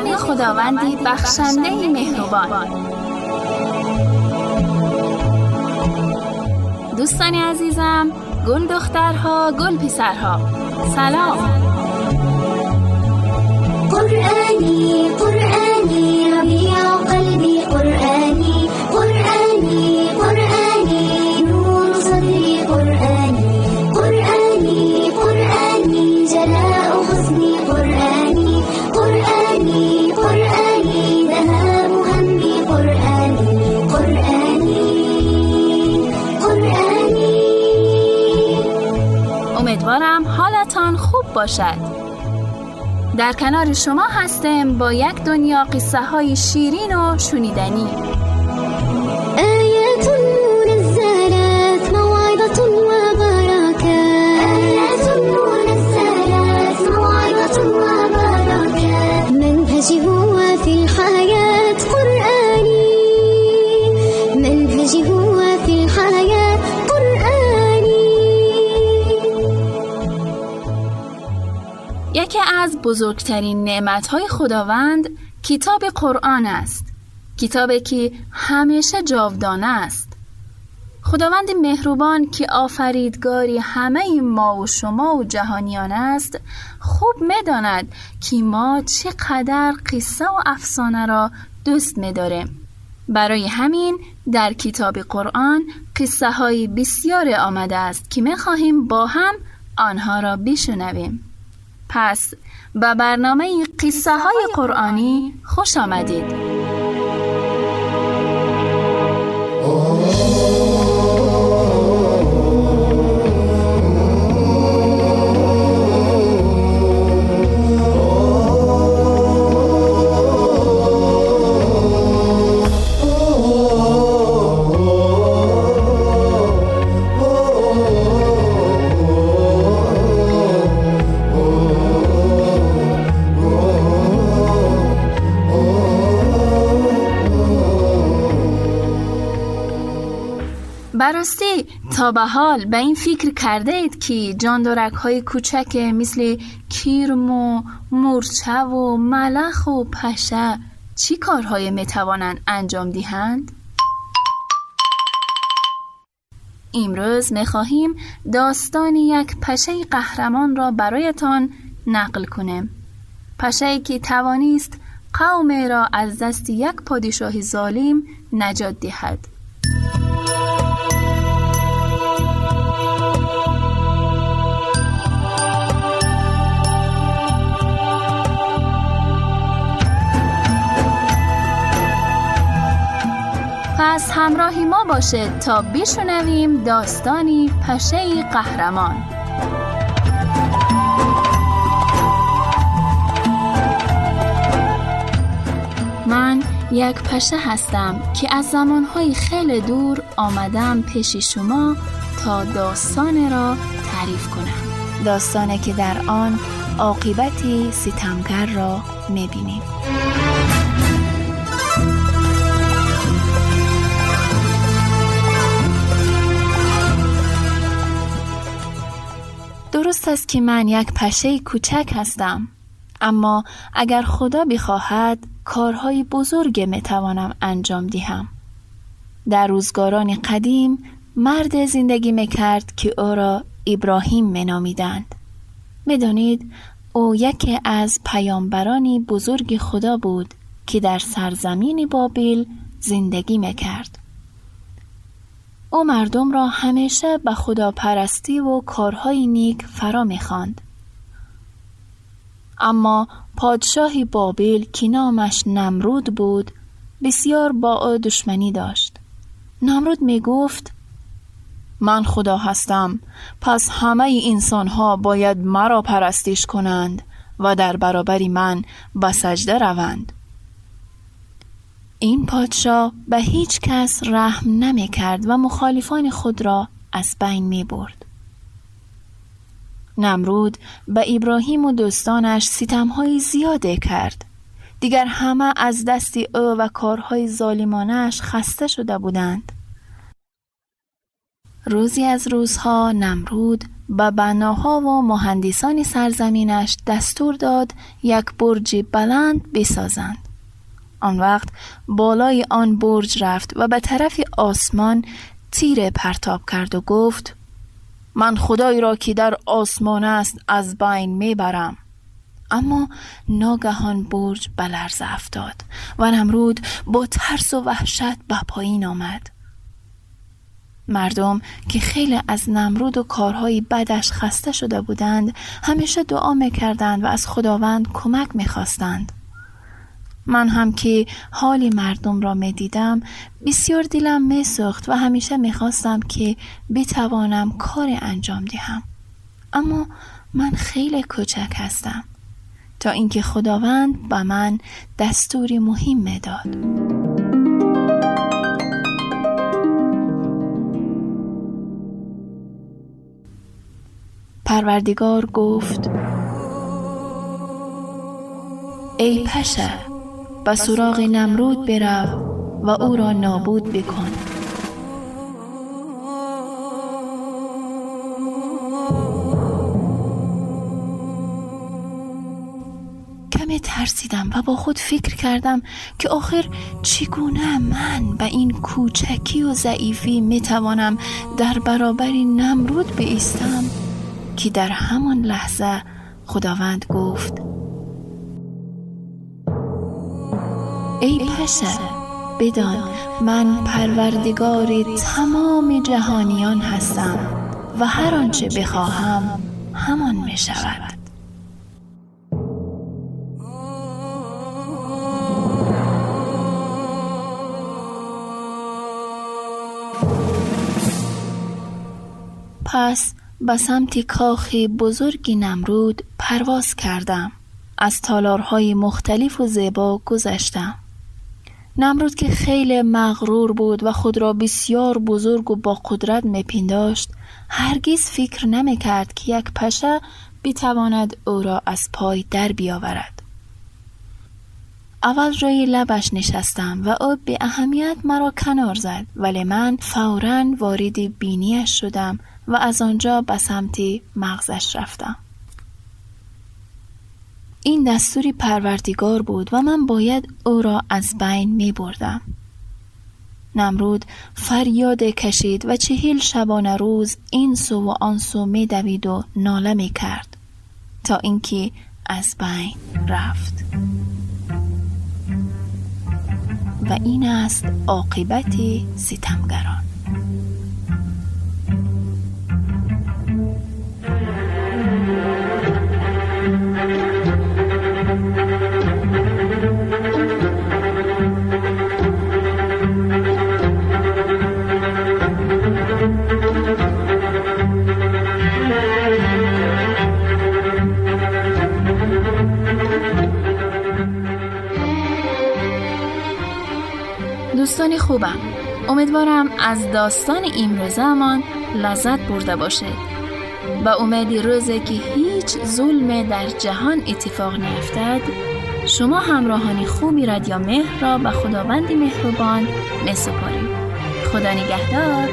نام خداوندی بخشنده مهربان. دوستان عزیزم، گل دخترها، گل پسرها، سلام. قرآني قرآني ربيع قلبي قرآني قرآني قرآني نور صدري قرآني قرآني قرآني جلاء حزني قرآني قرآني قرآني ذهاب همي قرآني قرآني قرآني. امیدوارم حالتان خوب باشد. در کنار شما هستم با یک دنیا قصه های شیرین و شنیدنی. آیات منزلات موعظة وبركات. آیات منزلات موعظة وبركات. منهجي هو في الحياة قرآني. منهجي هو في الحياة قرآني. یکی از بزرگترین نعمت‌های خداوند کتاب قرآن است. کتابی که همیشه جاودانه است. خداوند مهربان که آفریدگاری همه ما و شما و جهانیان است، خوب می‌داند که ما چقدر قصه و افسانه را دوست می‌داریم. برای همین در کتاب قرآن قصه های بسیار آمده است که می‌خواهیم با هم آنها را بشنویم. پس به برنامه قصه های قرآنی خوش آمدید. براستی تا به حال به این فکر کرده اید که جاندارک های کوچک مثل کرم و مورچه و ملخ و پشه چی کارهای می توانند انجام دهند؟ امروز می خواهیم داستان یک پشه قهرمان را برایتان نقل کنیم. پشه که توانست قوم را از دست یک پادشاه ظالم نجات دهد. پس همراهی ما باشد تا بشنویم داستانی پشه قهرمان. من یک پشه هستم که از زمانهای خیلی دور آمدم پیش شما تا داستان را تعریف کنم. داستانی که در آن عاقبت ستمگر را می‌بینیم. درست است که من یک پشه کوچک هستم، اما اگر خدا بخواهد کارهای بزرگ میتوانم انجام دهم. در روزگاران قدیم مرد زندگی میکرد که او را ابراهیم مینامیدند. میدانید او یکی از پیامبران بزرگ خدا بود که در سرزمین بابل زندگی میکرد. او مردم را همیشه به خداپرستی و کارهای نیک فرا می‌خواند. اما پادشاه بابل که نامش نمرود بود بسیار با او دشمنی داشت. نمرود می‌گفت من خدا هستم، پس همه انسان‌ها باید مرا پرستش کنند و در برابر من به سجده روند. این پادشاه به هیچ کس رحم نمی کرد و مخالفان خود را از بین می برد. نمرود به ابراهیم و دوستانش ستم‌های زیاده کرد. دیگر همه از دست او و کارهای ظالمانه‌اش خسته شده بودند. روزی از روزها نمرود به بناها و مهندسان سرزمینش دستور داد یک برج بلند بسازند. آن وقت بالای آن برج رفت و به طرف آسمان تیر پرتاب کرد و گفت: من خدایی را که در آسمان است از بین میبرم. اما ناگهان برج به لرزه افتاد و نمرود با ترس و وحشت به پایین آمد. مردم که خیلی از نمرود و کارهای بدش خسته شده بودند، همیشه دعا میکردند و از خداوند کمک میخواستند. من هم که حال مردم را میدیدم بسیار دلم میسوخت و همیشه میخواستم که بتوانم کار انجام دهم، اما من خیلی کوچک هستم، تا اینکه خداوند به من دستوری مهم داد. پروردگار گفت: ای پشه، به سراغ نمرود برو و او را نابود بکن. کمی ترسیدم و با خود فکر کردم که آخر چگونه من به این کوچکی و ضعیفی میتوانم در برابر نمرود بایستم، که در همان لحظه خداوند گفت: ای پشه، بدان من پروردگار تمام جهانیان هستم و هر آنچه بخواهم همان می شود. پس به سمت کاخ بزرگ نمرود پرواز کردم. از تالارهای مختلف و زیبا گذشتم. نمرود که خیلی مغرور بود و خود را بسیار بزرگ و با قدرت میپنداشت، هرگز فکر نمیکرد که یک پشه بتواند او را از پای در بیاورد. اول روی لبش نشستم و او به اهمیت مرا کنار زد، ولی من فوراً وارد بینیش شدم و از آنجا به سمت مغزش رفتم. این دستوری پروردگار بود و من باید او را از بین می بردم. نمرود فریاد کشید و 40 شبانه روز این سو و آن سو می دوید و ناله می کرد تا اینکه از بین رفت. و این است عاقبت ستمگران. دوستان خوبم، امیدوارم از داستان امروزمان لذت برده باشید. با امید روزی که هیچ ظلم در جهان اتفاق نیفتد، شما همراهان خوبی رادیو مهر را به خداوند مهربان می‌سپاریم. خدا نگهدار.